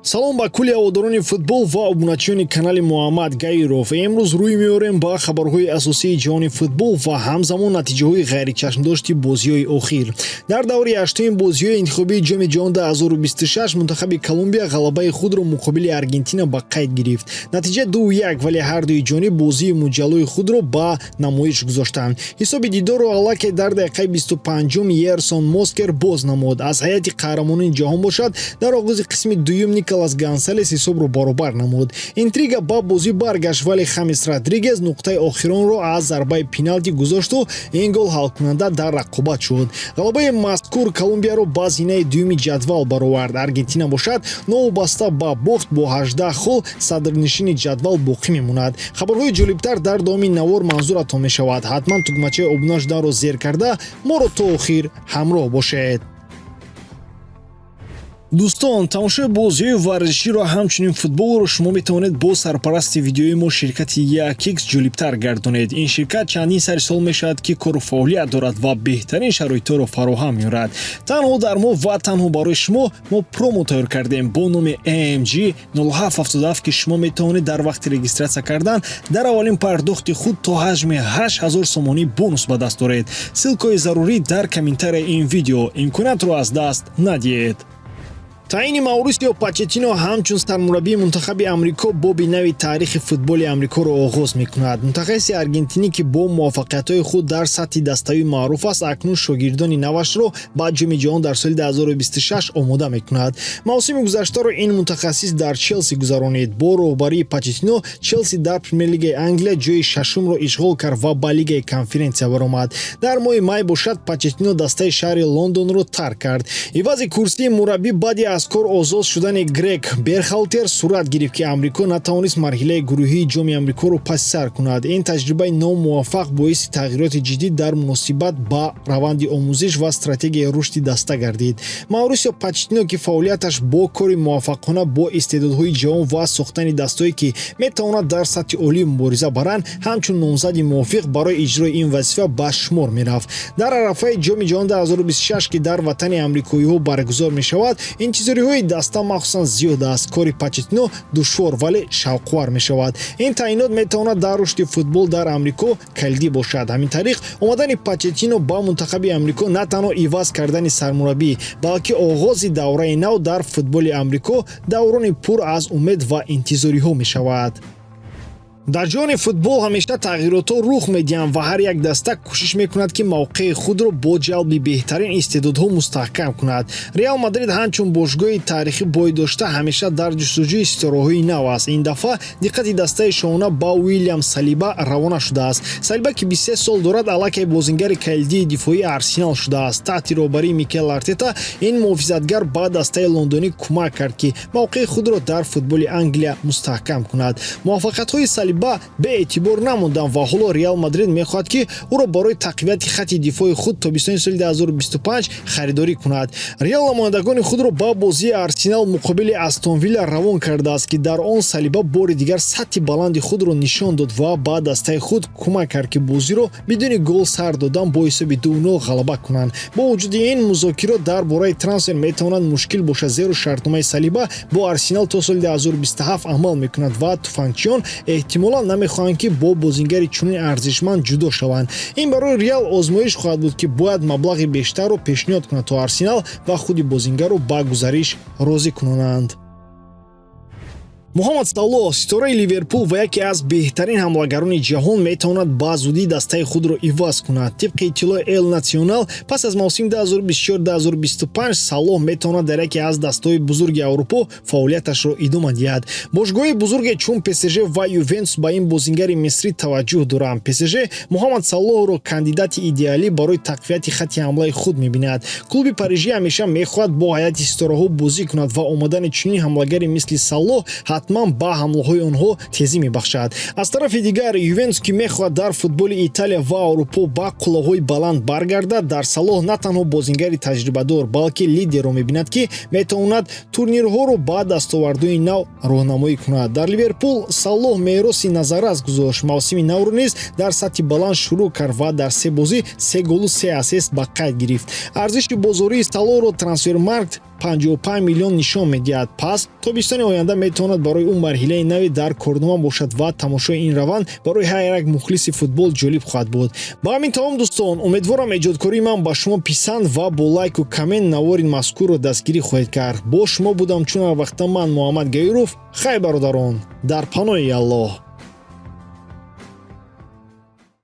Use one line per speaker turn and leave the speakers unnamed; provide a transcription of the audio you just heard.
Салом ба кулли ҳаводорони футбол ва обуначиёни канали Муҳаммад Гаиров. Имрӯз рӯй меорем ба хабарҳои асосии ҷаҳони футбол ва ҳамзамон натиҷаҳои ғайричашмдошти бозиҳои охир. Дар даври ҳаштуми бозиҳои интихобии Ҷоми ҷаҳон 2026 мунтахаби Колумбия ғалабаи худро муқобили Аргентина ба қайд гирифт. Натиҷа 2-1, вале ҳардуи ҷониб бозии муҷаллои худро ба намоиш гузоштанд. Ҳисоби дидорро аллакай дар дақиқаи 25-ум Йерсон Москер боз намуд. Аз ҳайати қаҳрамонони ҷаҳон бошад, дар оғози қисми дуюм Николас Гонсалес ҳисобро баробар намуд. Интрига ба бозӣ баргашт, вале Хамис Родригес нуқтаи охиронро аз зарбаи пеналти гузошту ин гол ҳалкунанда дар рақобат шуд. Ғалабаи мазкур Колумбияро ба зинаи дуюми ҷадвал баровард. Аргентина бошад, новобаста ба бохт, бо 18 хол садрнишини ҷадвал боқӣ мемонад. Хабарҳои ҷолибтар дар давоми навор манзуратон мешавад. Ҳатман тугмачаи обуна шуданро зер карда, моро то охир ҳамроҳ бошед. Дӯстон, тамошои бозиҳои варзиширо, ҳамчунин футболро шумо метавонед бо сарпарасти видеои мо, ширкати Якикс, ҷолибтар гардонед. Ин ширкат чандин сари сол мешавад, ки кору фаъолият дорад ва беҳтарин шароитҳоро фароҳам меорад. Танҳо дар мо ва танҳо барои шумо мо промо тайёр кардем бо номи AMG 0777, ки шумо метавонед дар вақти регистрация кардан дар аввалин пардохти худ то ҳаҷми 8000 сомонӣ бонус ба даст оред. Ссылка и зарурӣ дар комментарияи ин видео. Имкониятро аз даст надиҳед. Таъини Маурисио Почеттино ҳамчун сармураббии мунтахаби Амрико боби нави таърихи футболи Амрикоро оғоз мекунад. Мутахассиси аргентинӣ, ки бо муваффақиятҳои худ дар сатҳи даставӣ маъруф аст, акнун шогирдони навашро ба Ҷоми ҷаҳон дар соли 2026 омода мекунад. Мавсими гузаштаро ин мутахассис дар Челси гузаронид. Бо роҳбарии Почеттино Челси дар Премер-лигаи Англия ҷои шашумро ишғол кард ва ба Лигаи Конференсия баромад. Дар моҳи май бошад, Почеттино дастаи шаҳри Лондонро тарк кард. Ивази курсии мураббӣ баъди аз кор озод шудани Грег Берхалтер сурат гирифт, ки Амрико натавонист марҳилаи гурӯҳии Ҷоми Амрикоро паси сар кунад. Ин таҷрибаи номуваффақ боиси тағйироти ҷиддӣ дар муносибат ба раванди омӯзиш ва стратегияи рушди даста гардид. Маурисио Почеттино, ки фаъолияташ бо кори муваффақона бо истеъдодҳои ҷавон ва сохтани дастое, ки метавонад дар сатҳи олӣ мубориза баранд, ҳамчун номзади мувофиқ барои иҷрои ин вазифа ба шумор мерафт. Дар арафаи Ҷоми ҷаҳон 2026, ки дар ватани амрикоиҳо баргузор мешавад, интизориҳои даста махсусан зиёд аст. Кори Почеттино душвор, вале шавқовар мешавад. Ин таъйинот метавонад дар рушди футбол дар Амрико калидӣ бошад. Ҳамин тариқ, омадани Почеттино ба мунтахаби Амрико на танҳо иваз кардани сармураббӣ, балки оғози давраи нав дар футболи Амрико, даврони пур аз умед ва интизориҳо мешавад. Дар ҷаҳони футбол ҳамеша тағйиротҳо рух медиҳанд ва ҳар як даста кӯшиш мекунад, ки мавқеи худро бо ҷалби беҳтарин истеъдодҳо мустаҳкам кунад. Реал Мадрид, ҳамчун бошгоҳи таърихӣ бой дошта, ҳамеша дар ҷустуҷӯи ситораҳои нав аст. Ин дафъа диққати дастаи шоҳона ба Уилям Салиба равона шудааст. Салиба, ки 23 сол дорад, аллакай бозингари калидии дифоии Арсенал шудааст. Таҳти роҳбарии Микел Артета ин муҳофизатгар ба дастаи лондонӣ кӯмак кард, ки мавқеи худро дар футболи Англия мустаҳкам кунад. Муваффақиятҳои Салиба беэътибор намонданд ва ҳоло Реал Мадрид мехоҳад, ки ӯро барои тақвияти хатти дифои худ тобистони соли 2025 харидорӣ кунад. Реал намояндагони худро ба бозии Арсенал муқобили Астон Вилла равон кардааст, ки дар он Салиба бори дигар сатҳи баланди худро нишон дод ва ба дастаи худ кӯмак кард, ки бозиро бидуни гол сар додан бо ҳисоби 2-0 ғалаба кунанд. Бо вуҷуди ин, музокирот дар бораи трансфер метавонад мушкил бошад, зеро шартномаи Салиба бо Арсенал то соли 2027 амал мекунад ва туфангчиён эҳтимолан намехоҳанд, ки бо бозингари чунин арзишманд ҷудо шаванд. Ин барои Реал озмоиш хоҳад буд, ки бояд маблағи бештарро пешниҳод кунад, то Арсенал ва худи бозингарро ба гузариш розӣ кунонанд. Муҳаммад Салоҳ, ситораи Ливерпул ва яке аз беҳтарин ҳамлагарони ҷаҳон, метавонад ба зудӣ дастаи худро иваз кунад. Тибқи иттилои Эл Натсионал, пас аз мавсими 2024-2025 Салоҳ метавонад дар яке аз дастаҳои бузурги Аврупо фаъолияташро идома диҳад. Бошгоҳи бузурге чун ПСЖ ва Ювентус ба ин бозингари мисрӣ таваҷҷӯҳ доранд. ПСЖ Муҳаммад Салоҳро кандидати идеалӣ барои тақвияти хатти ҳамлаи худ мебинад. Клуби парижӣ ҳамеша мехоҳад бо ҳайати ситораҳо бозӣ кунад ва омадани чунин ҳамлагаре мисли Салоҳ ҳатман ба ҳамлаҳои онҳо тезӣ мебахшад. Аз тарафи дигар, Ювентус, ки мехоҳад дар футболи Италия ва Аврупо ба қуллаҳои баланд баргардад, дар Салоҳ на танҳо бозингари таҷрибадор, балки лидерро мебинад, ки метавонад турнирҳоро ба дастовардҳои нав роҳнамоӣ кунад. Дар Ливерпул Салоҳ мероси назаррас гузошт. Мавсими навро низ дар сатҳи баланд шурӯъ кард ва дар се бозӣ се голу се ассист ба қайд гирифт. Арзиши бозории Салоҳро Трансфермаркт 55 миллион нишон медиҳад. Пас тобистони оянда метавонад барои ӯ марҳилаи нави дар корнома бошад ва тамошои ин раванд барои ҳар як мухлиси футбол ҷолиб хоҳад буд. Ба ҳамин тамом, дӯстон. Умедворам, эҷодкории ман ба шумо писанд ва бо лайку коммент навори мазкурро дастгирӣ хоҳед кард. Бо шумо будам чун ҳар вақта ман, Муҳаммад Гаюров. Хай, бародарон, дар паноҳи Аллоҳ.